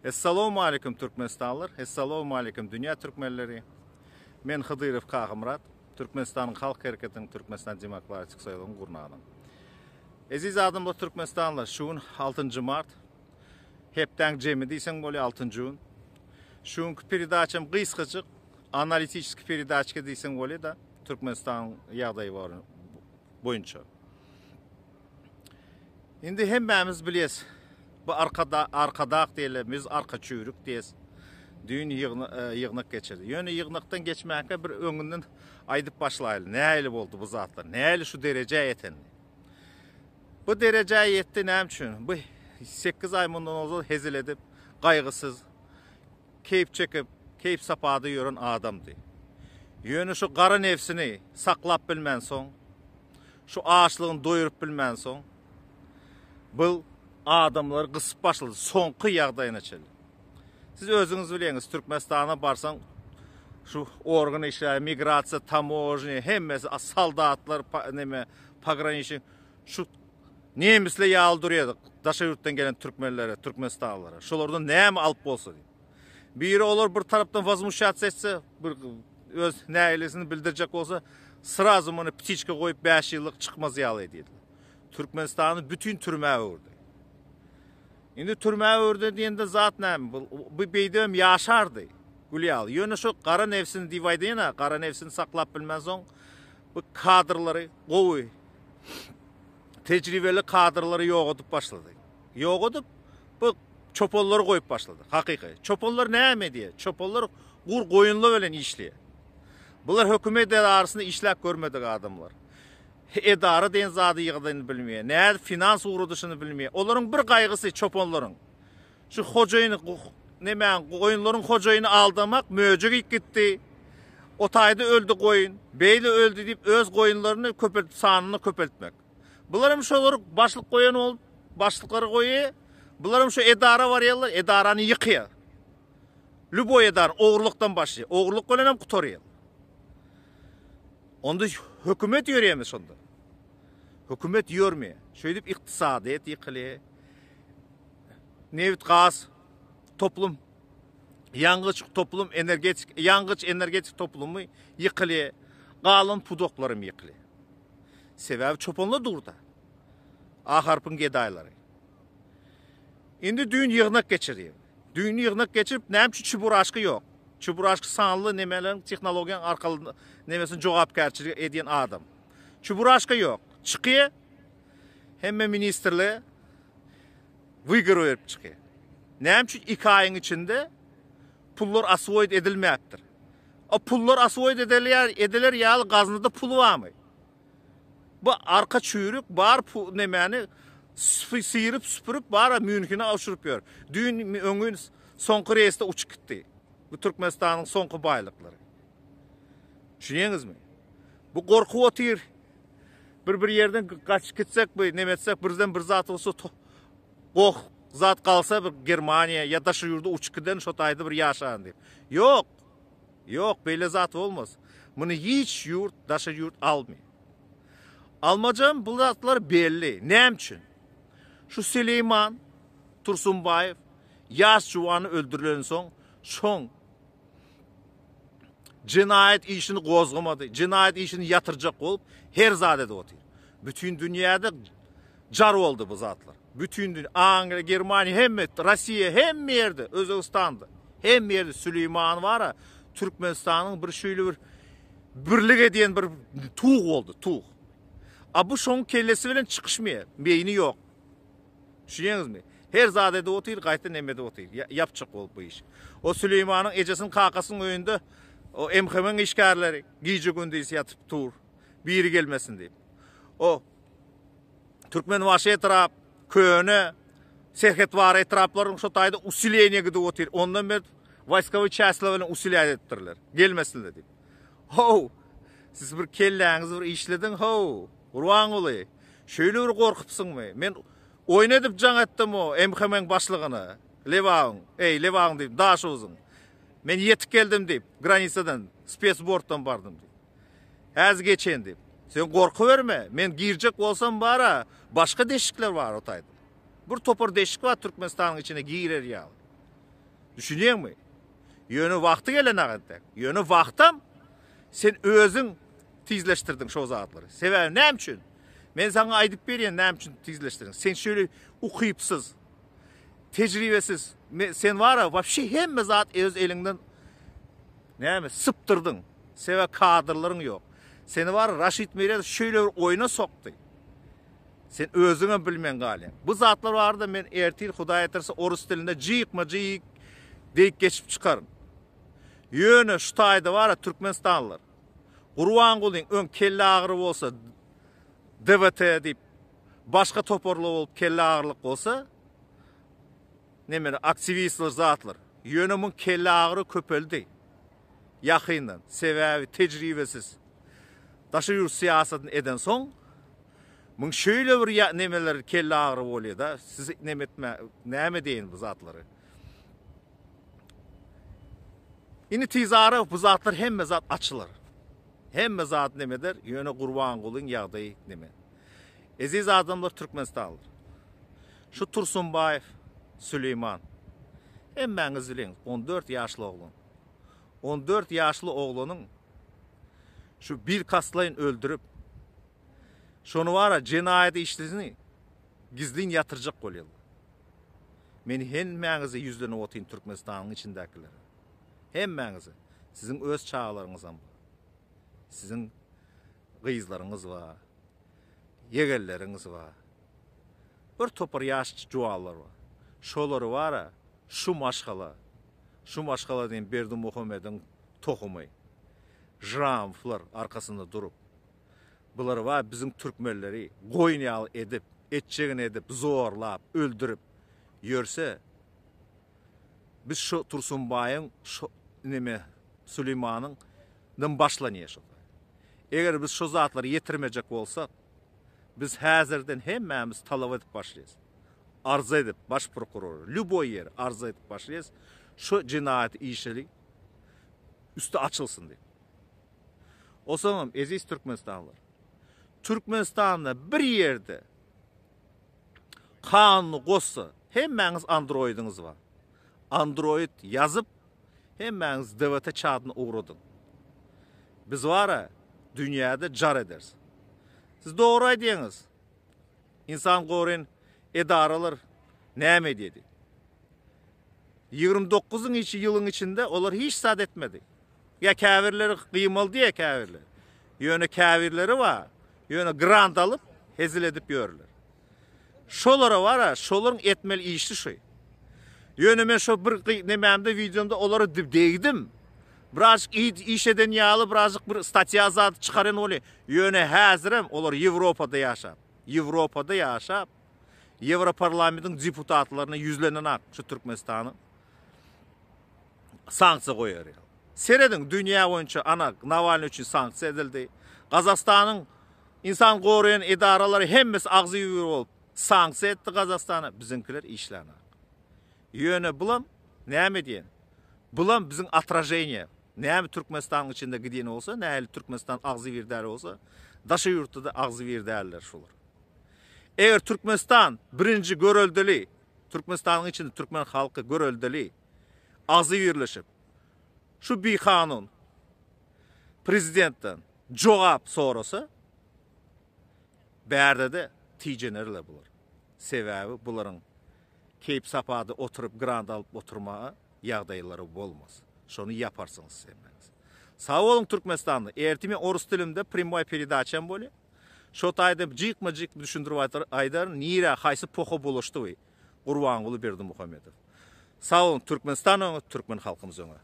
Essalawmaleýkum Türkmenistanlylar, Essalawmaleýkum dünýä türkmenleri. Men Hydyrow Kakamyrat, Türkmenistanyň Halk Hereketiniň Türkmenistan Demokratik Soýuzynyň gurnagynyň. Eziz adamlar Türkmenistanlylar, şu gün 6-njy mart. Hepdäň jemi diýseň bolýar 6-njy gün. Şu günki peredaçam gysgajyk analitiçeski peredaçka diýseň bolýar da Türkmenistanyň ýagdaýy boýunça. Indi hemmämiz bilýäs. Bu arkada arkadag diýilýär, biz arka çüýrük diýýäs. Düýn ýygna, e, ýygnak geçirdi. Ýöne ýygnakdan geçmänkä bir öňünden aýdyp başlaýly. Nähili boldy bu zatlar? Nähili şu derejä ýeten? Bu derejä ýetdi näme üçin? Bu 8 aý mundan ozal hezil edip, gaýgysyz keýp çekip, keýp sapada ýören adamdy. Ýöne şu gara nebsini saklap bilmänsoň, şu açlygyny doýuryp bilmänsoň, bu adamlary gysyp başlady soňky ýagdaýyna çenli. Siz özüňiz bilýäňiz, Türkmenistana barsaň şu organ işleri, migrasiýa, tamožniýa, hemmesi soldatlar, neme, pograniçnik şu nemisler ýaly durýardy daşary ýurtdan gelen türkmenlere, türkmenistanlylara. Şolardan näme alyp bolsa diýip. Biri olar bir tarapdan wazmuşýatsa etse, bir öz nägilesini bildirjek bolsa, srazu muny ptiçka goýup 5 ýyllyk çykmaz ýaly edýärdiler. Türkmenistany bütin türmä öwürdi. Indi türmä öwürdi diýende zat näme? Bu, bu beýdibem ýaşardy. Gül ýaly. Ýöne şu gara nebsini diýip aýdaýyn-a, gara nebsini saklap bilmänsoň bu kadrlary gowy tejribeli kadrlary ýogadyp başlady. Ýogadyp bu çopanlary goýup başlady. Hakyky. Çopanlar näme edýär? Çopanlar gur goýunlar bilen işleýär. Bular hökümet edarasynda işläp görmedik adamlar. Edara diýen zady ýygdyny bilmeýär. Nädip finans ugradyşyny bilmeýär. Olaryň bir gaýgysy çopanlaryň. Şu hojaýyny nemäň goýunlaryň hojaýyny aldamak möjek iýip gitdi. O taýda öldi goýun, beýle öldi diýip öz goýunlaryny köpeltip sanyny köpeltmek. Bular hem şolary başlyk goýan bolup başlyklary goýýar. Bular hem şu edara barýarlar, edarany ýykýar. Lüboý edara ogurlykdan başlaýar. Ogurlyk bilen hem gutarýar. Onda hökümet ýörýärmi şonda? Hökümet ýörmeýär. Şeýdip ykdysadyýet ýykylýar. Nebit gaz toplum ýangyç toplum energetik ýangyç energetik toplumy ýykylýar. Galan pudaklaram ýykylýar. Sebäbi çopanlar durda. A harpyň gedaýlary. Indi düýn ýygnak geçirýär. Düýn ýygnak geçirip, näme üçin çiburaşka ýok? Çiburaşka sanly nemeleriň tehnologiýanyň arkaly nemesini jogapkärçilik edýän adam. Çiburaşka ýok. Çykýar. Hemme ministrler wygovor berip çykýar. Näme üçin 2 aýyň içinde pullar oswoýit edilmäpdir? O pullar oswoýit edilýär, ediler ýaly gaznada pul barmy? Bu arka çüýrük bar pu nemäni syryp süpürip bara Münhene uçuryp ýör. Düýn öňňin soňky reýsde uçup gitdi. Bu Türkmenistanyň soňky baýlyklary. Düşünýäňizmi? Bu gorkup otyr. Bir bir ýerden gaçyp gitsek bu neme etsek birden bir zat bolsa goh zat galsa bir Germaniýa ýa daşary ýurda uçup giden şo taýda bir ýaşaryn diýip. Ýok. Ýok, beýle zat bolmaz. Muny hiç ýurt, daşary ýurt almaýar. Almajam bu zatlar belli. Näme üçin? Şu Süleýman Tursunbaýew ýaş juwany öldürilensoň, şoň jenaýat işini gozgamady. Jenaýat işini ýatyrjak bolup her zat edip otyr. Bütin dünýäde jar boldy bu zatlar. Bütin dünýä, Angliýa, Germaniýa, hemme, Russiýa, hemme ýerde, Özbegistanda, hemme ýerde Süleýman bar-a, Türkmenistanyň bir şeýle bir birlik edýän bir tug boldy, tug. A bu şoň kellesi bilen çykyşmaýar, beýni ýok. Düşünýäňizmi? Her zat edip otyr, gaýta neme edip otyr. Ýapjak bolup bu iş. O Süleýmanyň ejesiniň, kakasynyň öýünde o MHM-iň işgärleri gije-gündiz ýatyp dur. Biri gelmesin diýip. O Türkmenbaşy etrap, Köne, Serhetwara etraplaryň şo taýda usileniýe gidip otyr. Ondan ber waýskowy çäsler bilen usilýat edipdirler. Gelmesinler diýip. How! Siz bir kelläňizi bir işlediň how! Gurbanguly, şeýle bir gorkupsyňmy? Men oýun edip jaň etdim o MHM-iň başlygyna, Lebabyň, eý, Lebabyň diýip, Daşoguzyň. Men ýetip geldim diýip, granisadan, spesbortdan bardym diýip. Häzir geçeýin diýip. Sen gorkuberme, men girjek bolsam bar-a, başga deşikler bar o taýda. Bir topar deşik bar Türkmenistanyň içine girer ýaly. Düşünýäňmi? Ýöne wagty gelen entek. Ýöne wagtam sen özüň tizleşdirdiň şo zatlary. Sebäbi näme üçin? Men saňa aýdyp berýän näme üçin tizleşdirdiň. Sen şeýle ukypsyz, tejribesiz, sen wara wapşe hemme zat öz eliňden näme sypdyrdyň. Sebäbi kadrlaryň ýok. Seni wara Raşid Meredow şeýle bir oýna sokdy. Sen özüňem bilmen galýaň. Bu zatlar barada men ertir Hudaý etirse orus dilinde jykma-jyk deýip geçip çykaryn. Ýöne şu taýda bara türkmenistanlylar. Gurbangulyň öň kelle agyry bolsa DWT diýip başga toparly bolup kelle agyrylyk bolsa nemene aktiwistler zatlar. Ýöne muň kelle agyry köpeldi. Ýakyndan. Sebäbi tejribesiz. Daşary ýurt syýasatyny edensoň muň şeýle bir ýa nemeler kelle agyry bolýada siz neme etme näme diýeýin bu zatlary. Indi tizara bu zatlar hemme zat açylar. Hemme zat neme eder, ýöne Gurbangulyň ýagdaýy neme. Eziz adamlar Türkmenistanlylar. Şu Tursunbaýew Süleýman. Hemmäňiz bileňiz, 14 ýaşly oglan. 14 ýaşly oglanyň şu bilkastlaýyn öldürip, şony bara jenaýat işlisini gizlin ýatyrjak bolýarlar. Men hemmäňize ýüzlenip otyryn Türkmenistanyň içindäkilere. Hemmäňize. Siziň öz çagalaryňyzam bar. Siziň gyzlaryňyz bar. Ýegenleriňiz bar. Bir topar ýaş juwanlar bar. Şolary bara şu maşgala, şu maşgala diýen Berdimuhamediň tohumy, Žramowlar arkasynda durup, bular bar biziň türkmenleri goýun ýaly edip, etjegini edip, zorlap, öldürip ýörse, biz şu Tursunbaýyň şu neme Süleýmanyň dan başlanýar şo. Eger biz şu zatlary ýetirmejek bolsak, biz häzirden hemmämiz talap edip başlaýas. Arza edip baş prokurora, lýuboý ýere arza edip başlaýas, şu jenaýat işi üsti açylsyn diýip. Osaňam eziz türkmenistanlylar, Türkmenistanda bir ýerde kanuny gozsa, hemmäňiz androidiňiz bar. Android ýazyp, hemmäňiz DWT çadyna ugradyň. Biz bara dünýäde jar ederis. Siz dogry aýdýaňyz. Ynsan goraýan edaralar näme edýär diýip. 29 içi ýylyň içinde olar hiç zat etmedi. Ýa käbirleri gyýmaldy ýa käbirleri. Ýöne käbirleri bar. Ýöne grant alyp hezil edip ýörler. Şolara bar-a, şolaryň etmeli işi şu. Ýöne men şo bir nemämde wideomda olara degdim. Birazjyk iş eden ýaly birazjyk bir statýa zat çykaran bolýar. Ýöne häzirem olar Ýewropada ýaşap, Ýewropada ýaşap, Ýewroparlamentiň deputatlaryna ýüzlenenak şu Türkmenistanyň sanksiýa goýar ýaly. Serediň, dünýä boýunça ana Nawalnyý üçin sanksiýa edildi. Gazagystanyň insan goraýan edaralary hemmesi agzybir bolup sanksiýa etdi Gazagystana, biziňkiler işlänak. Ýöne bulam näme diýen? Bulam biziň otraženiýe. Näme Türkmenistanyň içinde gidýän bolsa, nähili Türkmenistan agzybir däl bolsa, daşary ýurtda-da agzybir däldir şular. Eger Türkmenistan birinji göreldeli, Türkmenistanyň içinde türkmen halky göreldeli, agzybirleşip, şu bikanun prezidentden jogap sorasa, bärde-de tijenerler bular. Sebäbi bularyň keýp-sapada oturyp grant alyp oturmaga ýagdaýlary bolmaz. Şony ýaparsyňyz hemmäňiz. Sag boluň Türkmenistanly. Ertir men orus dilimde primoý peredaçam bolýar. Şo taýda jykma-jyk düşündirip aýdaryn nirä haýsy poha bulaşdy Gurbanguly Berdimuhamedow. Sag boluň Türkmenistan öňe, türkmen halkymyz öňe.